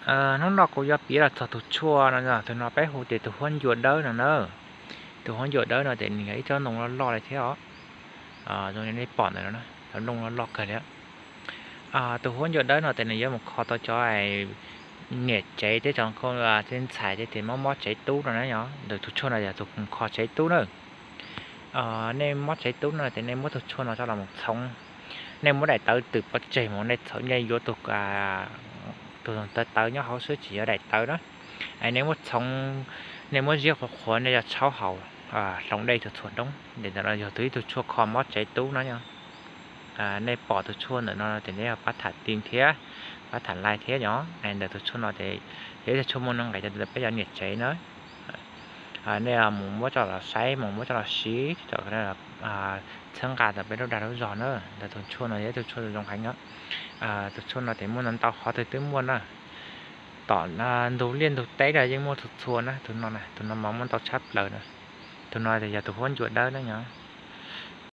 Hnub no kuv yuav piav los txog tus tshuaj no, tus no peb hu tias tus huab ncua dawb no na. Tus huab ncua dawb no ces nws yog ib tsob ntoo loj loj li thiab os. Zoo li nej pom ntawm no, ntoo loj loj kawg li. Tus huab ncua dawb no ces nws yuav mus kho tau cov niam tsev thiab cov ntxhais ces mob mob tsev tub no na. Yog ntawm tus tshuaj no yog tus kho tsev tub na. Nej mob tsev tub no ces nej muab tus tshuaj no coj los mus txhoov. Nej muab daim tawv twm pov tseg mus, nej txhoov, nej yuav tus, tus tawv tawv nyob hauv xwb, tsis yog daim tawv na. Nej muab txhoov, nej muab ziab qhuav qhuav, nej yuav tshaub haus, hloov dej txhua txhua hnub. Ces ntawm no yog tus ib tug tshuaj kho mob tsev tub na. Yog nej pom tus tshuaj ntawm no ces nej pab tham ti thiab, pab tham like thiab. Yog ntawm tus tshuaj no ces yog ib tug tshuaj muaj nuj nqis rau peb cov niam tsev na. Nej mus muab coj los saib, mus muab coj los siv, txhawb nqa tau peb lub dag lub zog na. Ntawm tus tshuaj no yog ib tug tshuaj zoo heev os. Tus tshuaj no ces muaj ntau ntau qhov twg twb muaj na. Tom ntug liaj ntug teb los yeej muaj txhua txhua na. Tus no, tus no mas muaj ntau tshaj plaws na. Tus no yog tus huab ncua dawb na. Yog